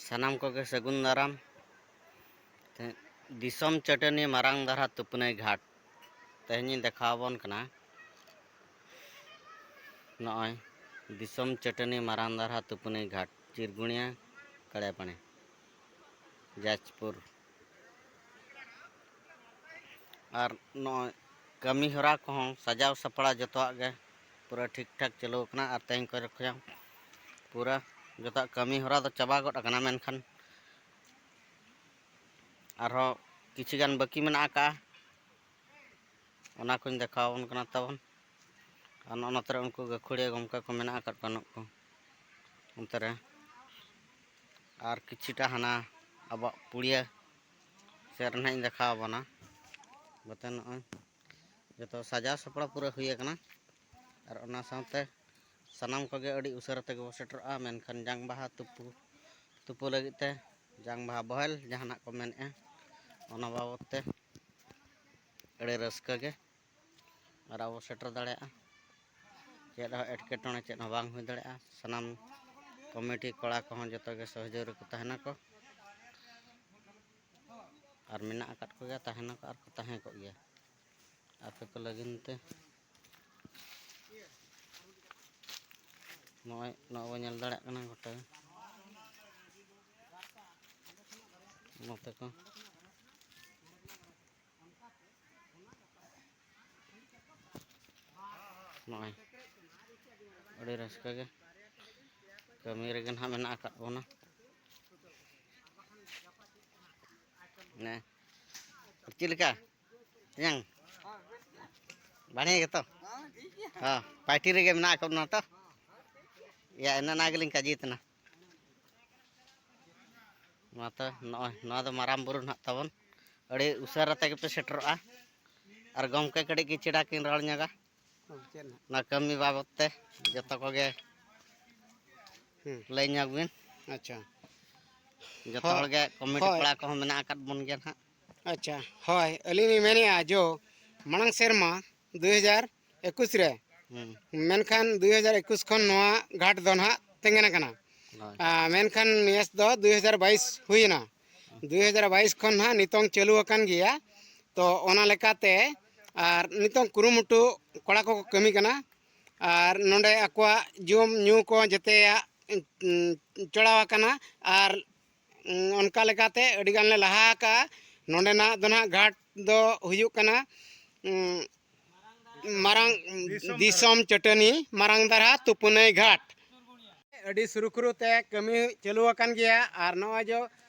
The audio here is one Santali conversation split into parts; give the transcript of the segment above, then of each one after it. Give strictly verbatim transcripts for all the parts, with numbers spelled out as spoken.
ᱥᱟᱱᱟᱢ ᱠᱚᱜᱮ ᱥᱟᱹᱜᱩᱱ ᱫᱟᱨᱟᱢ᱾ ᱛᱮ-, ᱫᱤᱥᱚᱢ ᱪᱟᱹᱴᱟᱹᱱᱤ ᱢᱟᱨᱟᱝ ᱫᱷᱟᱨᱟ ᱛᱩᱯᱱᱟᱹᱭ ᱜᱷᱟᱴ᱾ ᱛᱮᱦᱮᱧ ᱤᱧ ᱫᱮᱠᱷᱟᱣ ᱟᱵᱚᱱ ᱠᱟᱱᱟ ᱱᱚᱜᱼᱚᱭ ᱫᱤᱥᱚᱢ ᱪᱟᱹᱴᱟᱹᱱᱤ ᱢᱟᱨᱟᱝ ᱫᱷᱟᱨᱟ ᱛᱩᱯᱱᱟᱹᱭ ᱜᱷᱟᱴ, ᱪᱤᱨᱜᱩᱲᱤᱭᱟᱹ ᱠᱟᱲᱮ ᱯᱟᱲᱮ, ᱡᱟᱡᱽᱯᱩᱨ᱾ ᱟᱨ ᱱᱚᱜᱼᱚᱭ ᱠᱟᱹᱢᱤ ᱦᱚᱨᱟ ᱠᱚᱦᱚᱸ ᱥᱟᱡᱟᱣ ᱥᱟᱯᱲᱟᱣ ᱡᱚᱛᱚᱣᱟᱜ ᱜᱮ ᱯᱩᱨᱟᱹ ᱴᱷᱤᱠ ᱴᱷᱟᱠ ᱪᱟᱹᱞᱩ ᱟᱠᱟᱱᱟ᱾ ᱟᱨ ᱛᱮᱦᱮᱧ ᱠᱚ ᱠᱷᱚᱱ ᱯᱩᱨᱟᱹ ᱡᱚᱛᱚᱣᱟᱜ ᱠᱟᱹᱢᱤ ᱦᱚᱨᱟ ᱫᱚ ᱪᱟᱵᱟ ᱜᱚᱫ ᱟᱠᱟᱱᱟ, ᱢᱮᱱᱠᱷᱟᱱ ᱟᱨᱦᱚᱸ ᱠᱤᱪᱷᱩ ᱜᱟᱱ ᱵᱟᱹᱠᱤ ᱢᱮᱱᱟᱜ ᱟᱠᱟᱫᱼᱟ, ᱚᱱᱟ ᱠᱚᱧ ᱫᱮᱠᱷᱟᱣ ᱟᱵᱚᱱ ᱠᱟᱱᱟ ᱛᱟᱵᱚᱱ᱾ ᱟᱨ ᱱᱚᱜᱼᱚ ᱱᱚᱛᱮ ᱨᱮ ᱩᱱᱠᱩ ᱜᱟᱹᱠᱷᱩᱲᱤᱭᱟᱹ ᱜᱚᱢᱠᱮ ᱠᱚ ᱢᱮᱱᱟᱜ ᱟᱠᱟᱫ ᱠᱚᱣᱟ ᱱᱩᱠᱩ ᱚᱱᱛᱮ ᱨᱮ᱾ ᱟᱨ ᱠᱤᱪᱷᱩᱴᱟ ᱦᱟᱱᱟ ᱟᱵᱚᱣᱟᱜ ᱯᱩᱲᱤᱭᱟᱹ ᱥᱮᱫ ᱨᱮ ᱱᱟᱦᱟᱜ ᱤᱧ ᱫᱮᱠᱷᱟᱣ ᱟᱵᱚᱱᱟ᱾ ᱱᱚᱛᱮ ᱱᱚᱜᱼᱚᱭ ᱡᱚᱛᱚ ᱥᱟᱡᱟᱣ ᱥᱟᱯᱲᱟᱣ ᱯᱩᱨᱟᱹ ᱦᱩᱭ ᱟᱠᱟᱱᱟ᱾ ᱟᱨ ᱚᱱᱟ ᱥᱟᱶᱛᱮ ᱥᱟᱱᱟᱢ ᱠᱚᱜᱮ ᱟᱹᱰᱤ ᱩᱥᱟᱹᱨᱟ ᱛᱮᱜᱮ ᱵᱚ ᱥᱮᱴᱮᱨᱚᱜᱼᱟ, ᱢᱮᱱᱠᱷᱟᱱ ᱡᱟᱝ ᱵᱟᱦᱟ ᱛᱩᱯᱩ, ᱛᱩᱯᱩ ᱞᱟᱹᱜᱤᱫ ᱛᱮ ᱡᱟᱝ ᱵᱟᱦᱟ ᱵᱚᱦᱮᱞ ᱡᱟᱦᱟᱱᱟᱜ ᱠᱚ ᱢᱮᱱᱮᱫᱼᱟ, ᱚᱱᱟ ᱵᱟᱵᱚᱫ ᱛᱮ ᱟᱹᱰᱤ ᱨᱟᱹᱥᱠᱟᱹ ᱜᱮ ᱟᱨ ᱟᱵᱚ ᱥᱮᱴᱮᱨ ᱫᱟᱲᱮᱭᱟᱜᱼᱟ᱾ ᱪᱮᱫ ᱦᱚᱸ ᱮᱴᱠᱮᱴᱚᱬᱮ ᱪᱮᱫ ᱦᱚᱸ ᱵᱟᱝ ᱦᱩᱭ ᱫᱟᱲᱮᱭᱟᱜᱼᱟ᱾ ᱥᱟᱱᱟᱢ ᱠᱚᱢᱤᱴᱤ ᱠᱚᱲᱟ ᱠᱚᱦᱚᱸ ᱡᱚᱛᱚ ᱜᱮ ᱥᱚᱦᱚᱡᱳᱜᱤ ᱨᱮᱠᱚ ᱛᱟᱦᱮᱱᱟᱠᱚ ᱟᱨ ᱢᱮᱱᱟᱜ ᱟᱠᱟᱫ ᱠᱚᱜᱮᱭᱟ, ᱛᱟᱦᱮᱱᱟᱠᱚ ᱟᱨ ᱠᱚ ᱛᱟᱦᱮᱸ ᱠᱚᱜ ᱜᱮᱭᱟ᱾ ᱟᱯᱮ ᱠᱚ ᱞᱟᱹᱜᱤᱫ ᱛᱮ ᱱᱚᱜᱼᱚᱭ ᱱᱚᱣᱟ ᱵᱚᱱ ᱧᱮᱞ ᱫᱟᱲᱮᱭᱟᱜ ᱠᱟᱱᱟ ᱜᱚᱴᱟ ᱱᱚᱛᱮ ᱠᱚ᱾ ᱱᱚᱜᱼᱚᱭ ᱟᱹᱰᱤ ᱨᱟᱹᱥᱠᱟᱹ ᱜᱮ ᱠᱟᱹᱢᱤ ᱨᱮᱜᱮ ᱱᱟᱦᱟᱜ ᱢᱮᱱᱟᱜ ᱟᱠᱟᱫ ᱵᱚᱱᱟ᱾ ᱱᱮ, ᱪᱮᱫ ᱞᱮᱠᱟ? ᱛᱮᱧᱟᱝ, ᱵᱟᱲᱮ ᱜᱮᱛᱚ? ᱦᱚᱸ, ᱯᱟᱨᱴᱤ ᱨᱮᱜᱮ ᱢᱮᱱᱟᱜ ᱟᱠᱟᱫ ᱵᱚᱱᱟ ᱛᱚ᱾ ᱭᱟ, ᱮᱱᱟ ᱱᱟ ᱜᱮᱞᱤᱧ ᱠᱟᱡᱤ ᱛᱟᱦᱮᱱᱟ᱾ ᱢᱟ ᱛᱚ, ᱱᱚᱜᱼᱚᱭ ᱱᱚᱣᱟ ᱫᱚ ᱢᱟᱨᱟᱝ ᱵᱩᱨᱩ ᱱᱟᱦᱟᱜ ᱛᱟᱵᱚᱱ᱾ ᱟᱹᱰᱤ ᱩᱥᱟᱹᱨᱟ ᱛᱮᱜᱮ ᱯᱮ ᱥᱮᱴᱮᱨᱚᱜᱼᱟ᱾ ᱟᱨ ᱜᱚᱢᱠᱮ ᱠᱟᱹᱴᱤᱡ ᱜᱮ ᱪᱮᱲᱟ ᱠᱤᱱ ᱨᱚᱲ ᱧᱚᱜᱟ᱾ ᱦᱚᱸ, ᱪᱮᱫ ᱱᱟᱦᱟᱜ? ᱱᱚᱣᱟ ᱠᱟᱹᱢᱤ ᱵᱟᱵᱚᱫ ᱛᱮ ᱡᱚᱛᱚ ᱠᱚᱜᱮ ᱦᱩᱸ᱾ ᱞᱟᱹᱭ ᱧᱚᱜ ᱵᱤᱱ᱾ ᱟᱪᱪᱷᱟ᱾ ᱡᱚᱛᱚ ᱦᱳᱭ᱾ ᱦᱚᱲ ᱜᱮ ᱠᱚᱢᱤᱴᱤ ᱦᱳᱭ᱾ ᱠᱚᱲᱟ ᱠᱚᱦᱚᱸ ᱢᱮᱱᱟᱜ ᱟᱠᱟᱫ ᱵᱚᱱ ᱜᱮᱭᱟ ᱱᱟᱦᱟᱜ᱾ ᱟᱪᱪᱷᱟ, ᱦᱳᱭ, ᱟᱹᱞᱤᱧ ᱞᱤᱧ ᱢᱮᱱᱮᱫᱼᱟ, ᱡᱚ ᱢᱟᱲᱟᱝ ᱥᱮᱨᱢᱟ ᱫᱩᱭ ᱦᱟᱡᱟᱨ ᱮᱠᱩᱥ ᱨᱮ, ᱦᱩᱸ᱾ ᱢᱮᱱᱠᱷᱟᱱ ᱫᱩᱭ ᱦᱟᱡᱟᱨ ᱮᱠᱩᱥ ᱠᱷᱚᱱ ᱱᱚᱣᱟ ᱜᱷᱟᱴ ᱫᱚ ᱱᱟᱦᱟᱜ ᱛᱮᱸᱜᱮᱱ ᱟᱠᱟᱱᱟ᱾ ᱦᱳᱭ᱾ ᱟᱨ ᱢᱮᱱᱠᱷᱟᱱ ᱱᱮᱥ ᱫᱚ ᱫᱩᱭ ᱦᱟᱡᱟᱨ ᱵᱟᱭᱤᱥ ᱦᱩᱭᱮᱱᱟ᱾ ᱫᱩᱭ ᱦᱟᱡᱟᱨ ᱵᱟᱭᱤᱥ ᱠᱷᱚᱱ ᱦᱟᱸᱜ ᱱᱤᱛᱚᱝ ᱪᱟᱹᱞᱩ ᱟᱠᱟᱱ ᱜᱮᱭᱟ᱾ ᱛᱚ ᱚᱱᱟ ᱞᱮᱠᱟᱛᱮ ᱟᱨ ᱱᱤᱛᱚᱝ ᱠᱩᱨᱩᱢᱩᱴᱩ ᱠᱚᱲᱟ ᱠᱚᱠᱚ ᱠᱟᱹᱢᱤ ᱠᱟᱱᱟ᱾ ᱟᱨ ᱱᱚᱰᱮ ᱟᱠᱚᱣᱟᱜ ᱡᱚᱢ ᱧᱩ ᱠᱚ ᱡᱮᱛᱮᱭᱟᱜ, ᱩᱸ, ᱪᱚᱲᱟᱣ ᱟᱠᱟᱱᱟ᱾ ᱟᱨ, ᱩᱸ, ᱚᱱᱠᱟ ᱞᱮᱠᱟᱛᱮ ᱟᱹᱰᱤ ᱜᱟᱱ ᱞᱮ ᱞᱟᱦᱟ ᱟᱠᱟᱜᱼᱟ᱾ ᱱᱚᱰᱮᱱᱟᱜ ᱫᱚ ᱱᱟᱦᱟᱜ ᱜᱷᱟᱴ ᱫᱚ ᱦᱩᱭᱩᱜ ᱠᱟᱱᱟ, ᱩᱸ, ᱢᱟᱨᱟᱝ ᱫᱤᱥᱚᱢ ᱪᱟᱹᱴᱟᱹᱱᱤ ᱢᱟᱨᱟᱝ ᱫᱟᱨᱦᱟ ᱛᱩᱯᱩᱱᱟᱹᱭ ᱜᱷᱟᱴ᱾ ᱟᱹᱰᱤ ᱥᱩᱨᱩᱠᱷᱩᱨᱩ ᱛᱮ ᱠᱟᱹᱢᱤ ᱪᱟᱹᱞᱩ ᱟᱠᱟᱱ ᱜᱮᱭᱟ᱾ ᱟᱨ ᱱᱚᱜᱼᱚᱭ ᱡᱮ,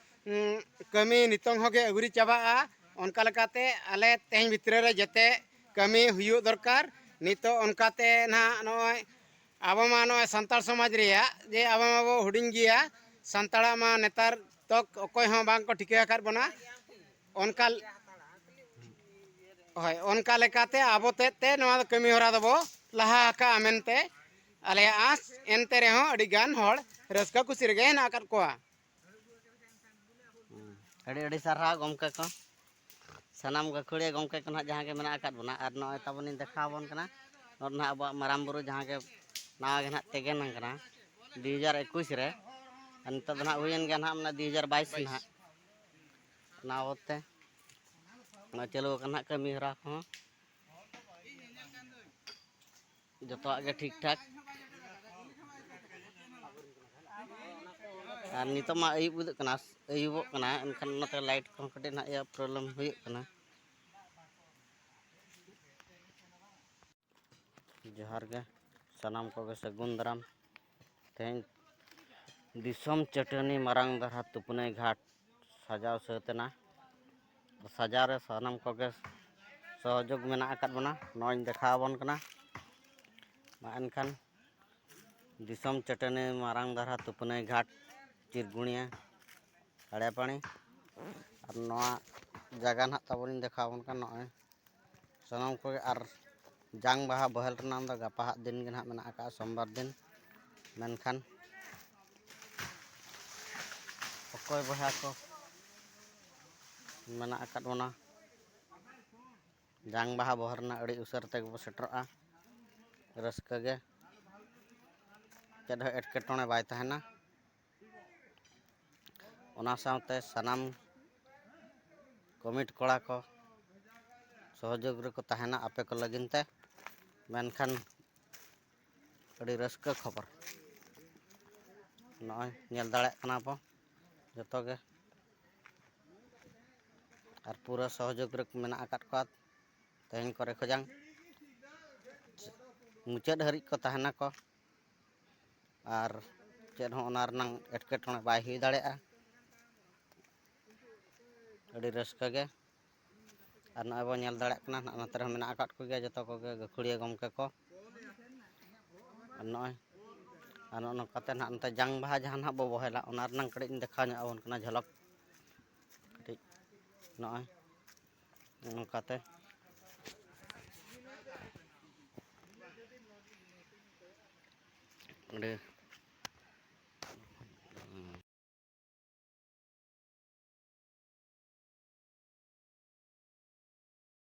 ᱩᱸ, ᱠᱟᱹᱢᱤ ᱱᱤᱛᱚᱝ ᱦᱚᱸ ᱜᱮ ᱟᱹᱣᱨᱤ ᱪᱟᱵᱟᱜᱼᱟ᱾ ᱚᱱᱠᱟ ᱞᱮᱠᱟᱛᱮ ᱟᱞᱮ ᱛᱮᱦᱮᱧ ᱵᱷᱤᱛᱨᱤ ᱨᱮ ᱡᱮᱛᱮ ᱠᱟᱹᱢᱤ ᱦᱩᱭᱩᱜ ᱫᱚᱨᱠᱟᱨ᱾ ᱱᱤᱛᱚᱜ ᱚᱱᱠᱟᱛᱮ ᱱᱟᱦᱟᱜ ᱱᱚᱜᱼᱚᱭ ᱟᱵᱚ ᱢᱟ ᱱᱚᱜᱼᱚᱭ ᱥᱟᱱᱛᱟᱲ ᱥᱚᱢᱟᱡᱽ ᱨᱮᱭᱟᱜ ᱡᱮ ᱟᱵᱚ ᱢᱟᱵᱚ ᱦᱩᱰᱤᱧ ᱜᱮᱭᱟ, ᱥᱟᱱᱛᱟᱲᱟᱜ ᱢᱟ ᱱᱮᱛᱟᱨ ᱛᱚᱠ ᱚᱠᱚᱭ ᱦᱚᱸ ᱵᱟᱝ ᱠᱚ ᱴᱷᱤᱠᱟᱹ ᱟᱠᱟᱫ ᱵᱚᱱᱟ᱾ ᱚᱱᱠᱟ, ᱦᱳᱭ, ᱚᱱᱠᱟ ᱞᱮᱠᱟᱛᱮ ᱟᱵᱚ ᱛᱮᱫ ᱛᱮ ᱱᱚᱣᱟ ᱠᱟᱹᱢᱤ ᱦᱚᱨᱟ ᱫᱚᱵᱚ ᱞᱟᱦᱟ ᱟᱠᱟᱜᱼᱟ ᱢᱮᱱᱛᱮ ᱟᱞᱮᱭᱟᱜ ᱟᱸᱥ᱾ ᱮᱱᱛᱮ ᱨᱮᱦᱚᱸ ᱟᱹᱰᱤ ᱜᱟᱱ ᱦᱚᱲ ᱨᱟᱹᱥᱠᱟᱹ ᱠᱩᱥᱤ ᱨᱮᱜᱮ ᱦᱮᱱᱟᱜ ᱟᱠᱟᱫ ᱠᱚᱣᱟ᱾ ᱦᱩᱸ᱾ ᱟᱹᱰᱤ ᱟᱹᱰᱤ ᱥᱟᱨᱦᱟᱣ ᱜᱚᱢᱠᱮ ᱠᱚ, ᱥᱟᱱᱟᱢ ᱜᱟᱹᱠᱷᱩᱲᱤᱭᱟᱹ ᱜᱚᱢᱠᱮ ᱠᱚ ᱱᱟᱦᱟᱜ ᱡᱟᱦᱟᱸ ᱜᱮ ᱢᱮᱱᱟᱜ ᱟᱠᱟᱫ ᱵᱚᱱᱟ᱾ ᱟᱨ ᱱᱚᱜᱼᱚᱭ ᱛᱟᱵᱚᱱᱤᱧ ᱫᱮᱠᱷᱟᱣ ᱟᱵᱚᱱ ᱠᱟᱱᱟ, ᱱᱚᱰᱮ ᱱᱟᱦᱟᱜ ᱟᱵᱚᱣᱟᱜ ᱢᱟᱨᱟᱝ ᱵᱩᱨᱩ ᱡᱟᱦᱟᱸ ᱜᱮ ᱱᱟᱣᱟ ᱜᱮ ᱱᱟᱦᱟᱜ ᱛᱮᱜᱮᱱ ᱟᱠᱟᱱᱟ ᱫᱩ ᱦᱟᱡᱟᱨ ᱮᱠᱩᱥ ᱨᱮ, ᱟᱨ ᱱᱤᱛᱚᱜ ᱫᱚ ᱱᱟᱦᱟᱜ ᱦᱩᱭᱮᱱ ᱜᱮᱭᱟ ᱱᱟᱦᱟᱜ ᱢᱟᱱᱮ ᱫᱩ ᱦᱟᱡᱟᱨ ᱵᱟᱭᱤᱥ ᱱᱟᱦᱟᱜ᱾ ᱚᱱᱟ ᱵᱟᱵᱚᱫ ᱛᱮ ᱱᱚᱣᱟ ᱪᱟᱹᱞᱩ ᱟᱠᱟᱱ ᱱᱟᱦᱟᱜ ᱠᱟᱹᱢᱤ ᱦᱚᱨᱟ ᱠᱚᱦᱚᱸ ᱡᱚᱛᱚᱣᱟᱜ ᱜᱮ ᱴᱷᱤᱠ ᱴᱷᱟᱠ᱾ ᱟᱨ ᱱᱤᱛᱚᱜ ᱢᱟ ᱟᱹᱭᱩᱵ ᱜᱚᱫᱚᱜ ᱠᱟᱱᱟ, ᱟᱹᱭᱩᱵᱚᱜ ᱠᱟᱱᱟ, ᱮᱱᱠᱷᱟᱱ ᱚᱱᱟᱛᱮ ᱞᱟᱭᱤᱴ ᱠᱚᱦᱚᱸ ᱠᱟᱹᱴᱤᱡ ᱱᱟᱦᱟᱜ ᱤᱭᱟᱹ ᱯᱨᱚᱵᱞᱮᱢ ᱦᱩᱭᱩᱜ ᱠᱟᱱᱟ᱾ ᱡᱚᱦᱟᱨ ᱜᱮ ᱥᱟᱱᱟᱢ ᱠᱚᱜᱮ ᱥᱟᱹᱜᱩᱱ ᱫᱟᱨᱟᱢ᱾ ᱛᱮᱦᱮᱧ ᱫᱤᱥᱚᱢ ᱪᱟᱹᱴᱟᱹᱱᱤ ᱢᱟᱨᱟᱝ ᱫᱷᱟᱨᱟ ᱛᱩᱯᱱᱟᱹᱭ ᱜᱷᱟᱴ ᱥᱟᱡᱟᱣ ᱥᱟᱹᱛ ᱮᱱᱟ᱾ ᱥᱟᱡᱟᱣ ᱨᱮ ᱥᱟᱱᱟᱢ ᱠᱚᱜᱮ ᱥᱚᱦᱚᱡᱳᱜᱽ ᱢᱮᱱᱟᱜ ᱟᱠᱟᱫ ᱵᱚᱱᱟ᱾ ᱱᱚᱜᱼᱚᱭ ᱤᱧ ᱫᱮᱠᱷᱟᱣ ᱟᱵᱚᱱ ᱠᱟᱱᱟ᱾ ᱢᱟ ᱮᱱᱠᱷᱟᱱ ᱫᱤᱥᱚᱢ ᱪᱟᱹᱴᱟᱹᱱᱤ ᱢᱟᱨᱟᱝ ᱫᱷᱟᱨᱟ ᱛᱩᱯᱱᱟᱹᱭ ᱜᱷᱟᱴ ᱪᱤᱨᱜᱩᱬᱤᱭᱟᱹ ᱟᱲᱮᱯᱟᱲᱮ᱾ ᱟᱨ ᱱᱚᱣᱟ ᱡᱟᱭᱜᱟ ᱱᱟᱦᱟᱜ ᱛᱟᱵᱚᱱᱤᱧ ᱫᱮᱠᱷᱟᱣ ᱟᱵᱚᱱ ᱠᱟᱱᱟ᱾ ᱱᱚᱜᱼᱚᱭ ᱥᱟᱱᱟᱢ ᱠᱚᱜᱮ ᱟᱨ ᱡᱟᱝ ᱵᱟᱦᱟ ᱵᱚᱦᱮᱞ ᱨᱮᱱᱟᱜ ᱫᱚ ᱜᱟᱯᱟ ᱦᱟᱜ ᱫᱤᱱ ᱜᱮ ᱱᱟᱦᱟᱜ ᱢᱮᱱᱟᱜ ᱟᱠᱟᱫᱼᱟ, ᱥᱳᱢᱵᱟᱨ ᱫᱤᱱ᱾ ᱢᱮᱱᱠᱷᱟᱱ ᱚᱠᱚᱭ ᱵᱚᱭᱦᱟ ᱠᱚ ᱢᱮᱱᱟᱜ ᱟᱠᱟᱫ ᱵᱚᱱᱟ, ᱡᱟᱝ ᱵᱟᱦᱟ ᱵᱚᱦᱮᱞ ᱨᱮᱱᱟᱜ ᱟᱹᱰᱤ ᱩᱥᱟᱹᱨᱟ ᱛᱮᱜᱮ ᱵᱚ ᱥᱮᱴᱮᱨᱚᱜᱼᱟ᱾ ᱨᱟᱹᱥᱠᱟᱹ ᱜᱮ, ᱪᱮᱫ ᱦᱚᱸ ᱮᱴᱠᱮᱴᱚᱬᱮ ᱵᱟᱭ ᱛᱟᱦᱮᱱᱟ᱾ ᱚᱱᱟ ᱥᱟᱶᱛᱮ ᱥᱟᱱᱟᱢ ᱠᱚᱢᱤᱴ ᱠᱚᱲᱟ ᱠᱚ ᱥᱚᱦᱚᱡᱳᱜᱽ ᱨᱮᱠᱚ ᱛᱟᱦᱮᱱᱟ ᱟᱯᱮ ᱠᱚ ᱞᱟᱹᱜᱤᱫ ᱛᱮ᱾ ᱢᱮᱱᱠᱷᱟᱱ ᱟᱹᱰᱤ ᱨᱟᱹᱥᱠᱟᱹ ᱠᱷᱚᱵᱚᱨ, ᱱᱚᱜᱼᱚᱭ ᱧᱮᱞ ᱫᱟᱲᱮᱭᱟᱜ ᱠᱟᱱᱟ ᱵᱚ ᱡᱚᱛᱚ ᱜᱮ, ᱟᱨ ᱯᱩᱨᱟᱹ ᱥᱚᱦᱚᱡᱳᱜᱽ ᱨᱮ ᱢᱮᱱᱟᱜ ᱟᱠᱟᱫ ᱠᱚᱣᱟ᱾ ᱛᱮᱦᱮᱧ ᱠᱚᱨᱮ ᱠᱷᱚᱡᱟᱝ ᱢᱩᱪᱟᱹᱫ ᱦᱟᱹᱨᱤᱡ ᱠᱚ ᱛᱟᱦᱮᱱᱟᱠᱚ, ᱟᱨ ᱪᱮᱫ ᱦᱚᱸ ᱚᱱᱟ ᱨᱮᱱᱟᱝ ᱮᱴᱠᱮᱴᱚᱬᱮ ᱵᱟᱭ ᱦᱩᱭ ᱫᱟᱲᱮᱭᱟᱜᱼᱟ᱾ ᱟᱹᱰᱤ ᱨᱟᱹᱥᱠᱟᱹ ᱜᱮ᱾ ᱟᱨ ᱱᱚᱜᱼᱚᱭ ᱵᱚᱱ ᱧᱮᱞ ᱫᱟᱲᱮᱭᱟᱜ ᱠᱟᱱᱟ, ᱱᱟᱜ ᱱᱚᱛᱮ ᱨᱮᱦᱚᱸ ᱢᱮᱱᱟᱜ ᱟᱠᱟᱫ ᱠᱚᱜᱮᱭᱟ ᱡᱚᱛᱚ ᱠᱚᱜᱮ ᱜᱟᱹᱠᱷᱩᱲᱤᱭᱟᱹ ᱜᱚᱢᱠᱮ ᱠᱚ᱾ ᱟᱨ ᱱᱚᱜᱼᱚᱭ, ᱟᱨ ᱱᱚᱜᱼᱚ ᱱᱚᱝᱠᱟᱛᱮ ᱱᱟᱜ ᱱᱚᱛᱮ ᱡᱟᱝ ᱵᱟᱦᱟ ᱡᱟᱦᱟᱸ ᱱᱟᱜ ᱵᱚ ᱵᱚᱦᱮᱞᱟ, ᱚᱱᱟ ᱨᱮᱱᱟᱝ ᱠᱟᱹᱴᱤᱡ ᱤᱧ ᱫᱮᱠᱷᱟᱣ ᱧᱚᱜ ᱟᱵᱚᱱ ᱠᱟᱱᱟ ᱡᱷᱚᱞᱚᱠ ᱠᱟᱹᱴᱤᱡ᱾ ᱱᱚᱜᱼᱚᱭ ᱱᱚᱝᱠᱟᱛᱮ ᱟᱹᱰᱤ